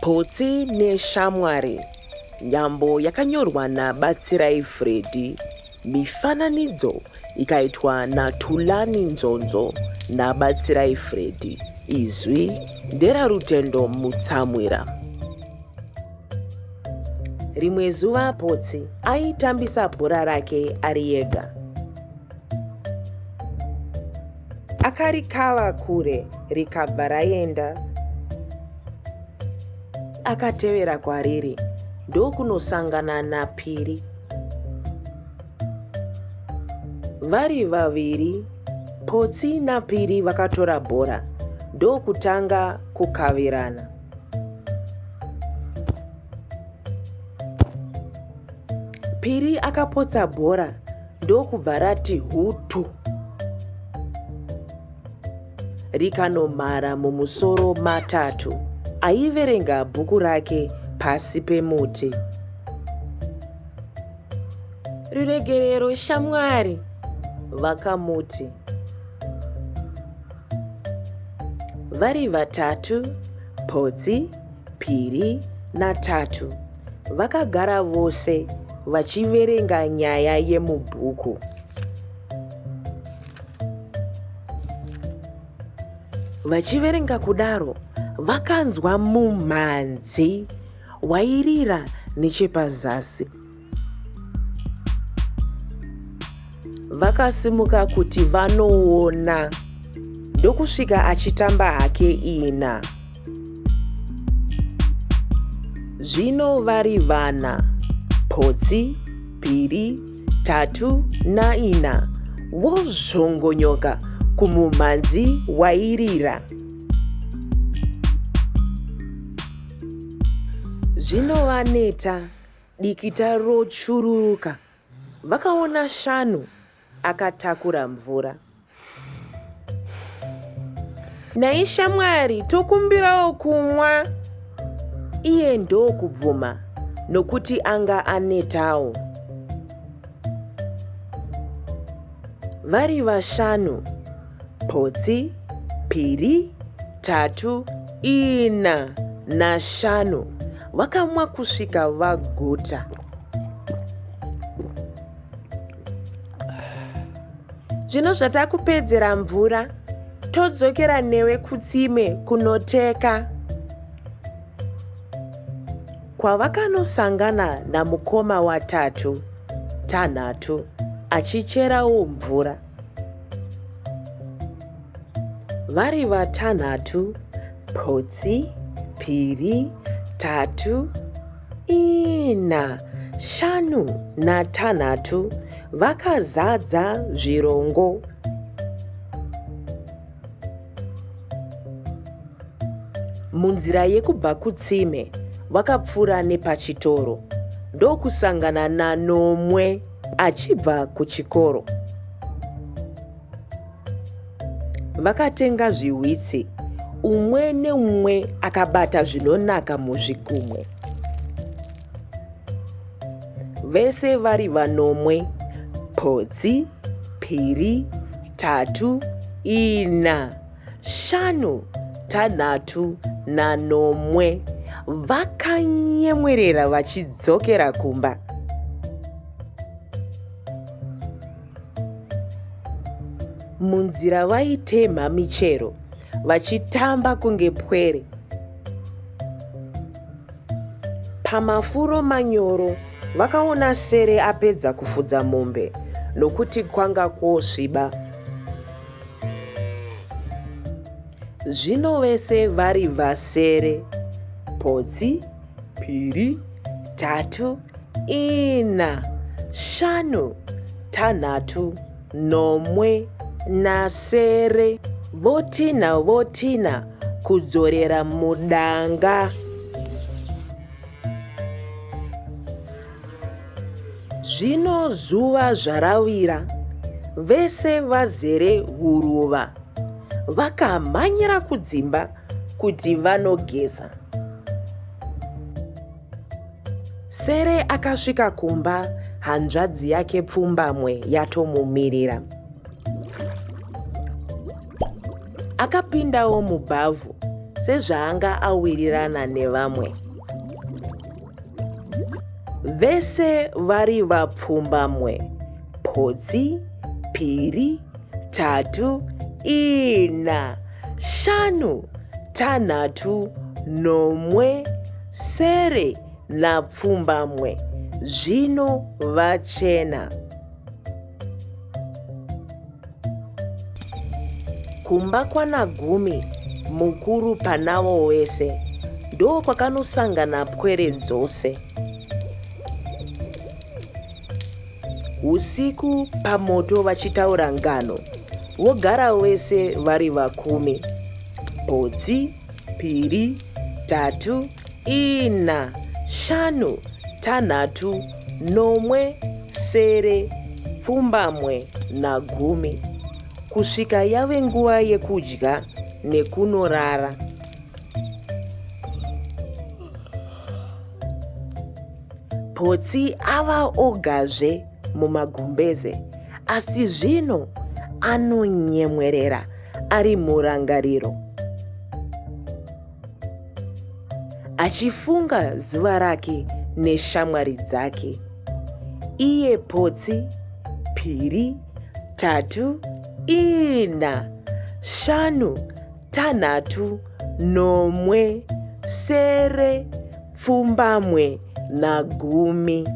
Potsi neshamwari, nyambo yakanyorwa naBatsirai Freddy, mifananidzo ikaitwa naThulani Nzonzo naBatsirai Freddy, izwi nderaRutendo Mutsamwira. Rimwe zuva Potsi aitambisa bhora rake ari ega. Akarikava kure rikabva raenda. Akatevera kwariri ndokunosangana naPiri. Vari vaviri, Potsi naPiri vakatora bhora ndokutanga kukavirana. Piri akapotsa bhora ndokubva rati hutu rikanomhara mumusoro matatu aiverenga bhuku rake pasi pemuti. Ruregerero shamwari, vakamuti. Vari vatatu, Potsi, Phiri naTatu, vakagara vose vachiverenga nyaya yemubhuku. Vachiverenga kudaro, vakanzwa mumhanzi wairira nechepazasi. Vakasimuka kuti vanoona ndokusvika achitamba hake ina. Zvino vari vana, Potsi, Piri, Tatu naIna vozvongonyoka kumumhanzi wairira. Zvino vaneta dikita rochururuka vakaona Shanu akatakura mvura. Nhai shamwari, tokumbirawo kumwa. Iye ndokubvuma nokuti anga anetawo. Vari vashanu, Potsi, Piri, Tatu, Ina naShanu vakamwa kusvika vaguta. Zvino zvatakupedzera mvura, todzokera newe kutsime kunoteka. Kwavakanosangana namukoma waTatu, Tanhatu, achicherawo mvura. Vari vatanhatu, Potsi, Phiri, Tatu, Ina, Shanu naTanhatu vakazadza zvirongo. Munzira yekubva kutsime vakapfuura nepachitoro ndokusangana naNomwe achibva kuchikoro. Vakatenga zvihwitsi, umwe neumwe akabata zvinonaka muzvikumwe. Vese vari vanomwe, Potsi, Phiri, Tatu, Ina, Shanu, Tanhatu naNomwe vakanyemwerera vachidzokera kumba. Munzira vaitemha michero vachitamba kunge pwere. Pamafuro manyoro vakaona Sere apedza kufudza mombe nokuti kwanga kwosviba. Zvino vese vari vasere, Potsi, Phiri, Tatu, Ina, Shanu, Tanhatu, Nomwe nasere. Votinha votinha kudzorera mudanga. Zvino zuva zvaravira, vese vazere huruva, vakamhanyira kudzimba kuti vanogeza. Sere akasvika kumba hanzvadzi yake pfumbamwe yatomumirira. Akapindawo mubhavhu sezvaanga awirirana nevamwe. Vese vari vapfumbamwe, Potsi, Piri, Tatu, Ina, Shanu, Tanhatu, Nomwe, Sere napfumbamwe, zvino vachena. Kumba kwanaGumi, mukuru panavo wese, ndokwakanosangana pwere dzose. Usiku pamoto vachitaura ngano, vogara vese vari vakumi. Potsi, Piri, Tatu, Ina, Shanu, Tanhatu, Nomwe, Sere, Pfumbamwe nagumi. Kusvika yave nguva yekudya nekunorara. Potsi ava ogazve mumagumbeze asi zvino anonyemwerera ari murangariro achifunga zuva rake neshamwari dzake. Iye Potsi, Piri, Tatu, Ina, Shanu, Tanhatu, Nomwe, Sere, Pfumbamwe nagumi.